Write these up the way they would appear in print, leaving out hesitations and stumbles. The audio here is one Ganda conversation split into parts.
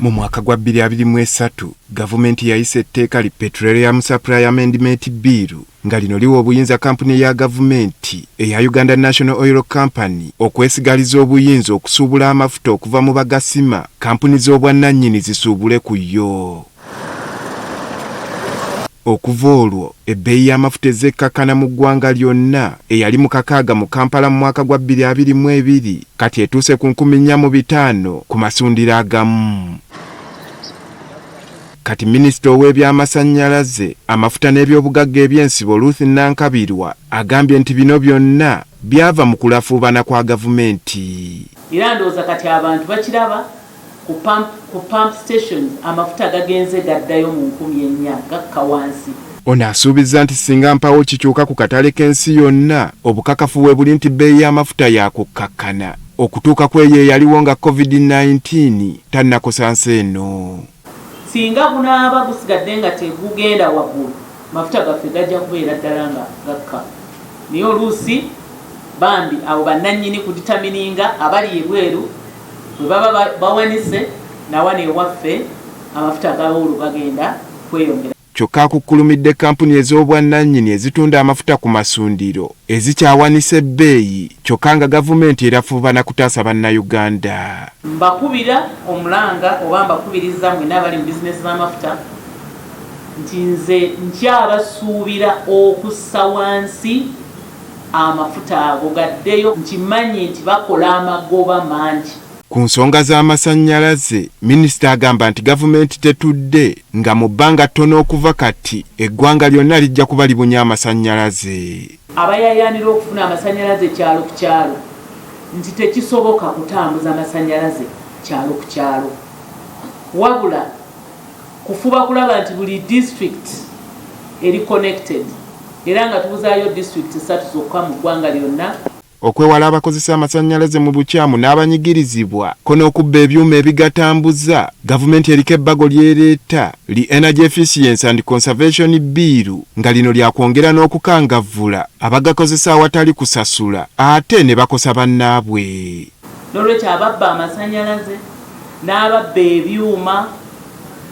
Mu mwaka gwa 2023, gavumenti yayisa etteeka li Petroleum Supply Amendment Bill, nga lino liwa obuyinza kampuni ya gavumenti eya Uganda National Oil Company okwesigaliza obuyinza okusuubula amafuta okuva mu bagasima, kampuni z'obwannannyini zisuubule ku yo. Okuva olwo, ebbeeyi y'amafuta ezekkakkana mu ggwanga lyonna, eyali mu 6,000 mu Kampala mu mwaka gwa 2022, kati etuuse ku 4500 ku masundiro agamu. Kati minisita ow'ebyamasannyalaze, amafuta n'ebyobugagga eby'ensibo Ruth Nankabirwa agambye nti bino byonna byava mu kulafuubana kwa gavumenti. Era ndowooza kati abantu bakiraba ku pump, ku pump stations amafuta gagenze gaddayo mu 4000, gakka wansi. Ono asuubizza nti singa mpawo kikyuka ku katale k'ensi yonna, obukakafu we buli nti bbeeyi y'amafuta yakukkakkana okutuuka ku eyo eyaliwo nga COVID-19 tannakosa nsi eno. Singa gunaaba gusigadde nga tegugenda waggulu, mafuta gaffe gajja kubeera ddala nga gakka, naye oluusi bambi abo bannannyini kudetermininga abali ebweru bwe baba bawanise, nawano ewaffe amafuta g'olwo gagenda kweyongera. Kyokka akukkulumidde kkampuni ez'obwannannyini ezitunda amafuta ku masundiro ezikyawanisa ebbeeyi, kyokka nga gavumenti erafuubana kutaasa Bannayuganda. Mbakubira omulanga oba mbakubiriza mwenna abali mu bizinesi z'amafuta nti nze nkyabasuubira okussa wansi amafuta ago gaddeyo, nkimanyi nti bakola amagoba mangi. Ku nsonga z'amasannyalaze, minisita agamba nti gavumenti tetudde, nga mu bbanga ttono okuva kati eggwanga lyonna lijja kuba libunye amasannyalaze. Abayayaanira okufuna amasannyalaze kyalo ku kyalo nti tekisoboka kutambuza masannyalaze kyalo ku kyalo, wabula kufuba kulaba nti buli district eri connected, era nga tubuzaayo district 3 zokka mu ggwanga lyonna. Okwewala abakozesa amasannyalaze mu bukyamu n'abanyigirizibwa ko n'okubba ebyuma ebigatambuza, gavumenti eriko ebbago ly'ereeta li Energy Efficiency and Conservation Bill, nga lino lyakwongera n'okukangavvula abagakozesa awatali kusasula ate ne bakosa bannaabwe. N'olwekyo ababba amasannyalaze n'ababba ebyuma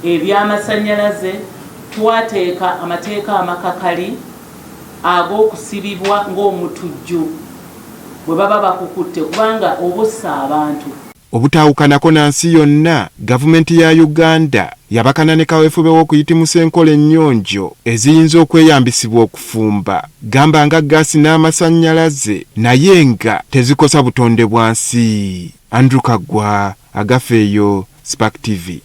eby'amasannyalaze twateeka amateeka amakakali ag'okusibibwa ng'omutujju bwe baba bakukutte, kubanga obossa abantu. Obutaawukanako na nsi yonna, gavumenti ya Uganda yabakana ne kaweefube w'okuyitimusa enkola ennyonjo eziyinza okweyambisibwa okufumba, gamba nga ggaasi n'amasannyalaze, naye nga tezikosa butonde bwa nsi. Andrew Kaggwa, Agafeeyo, Spark TV.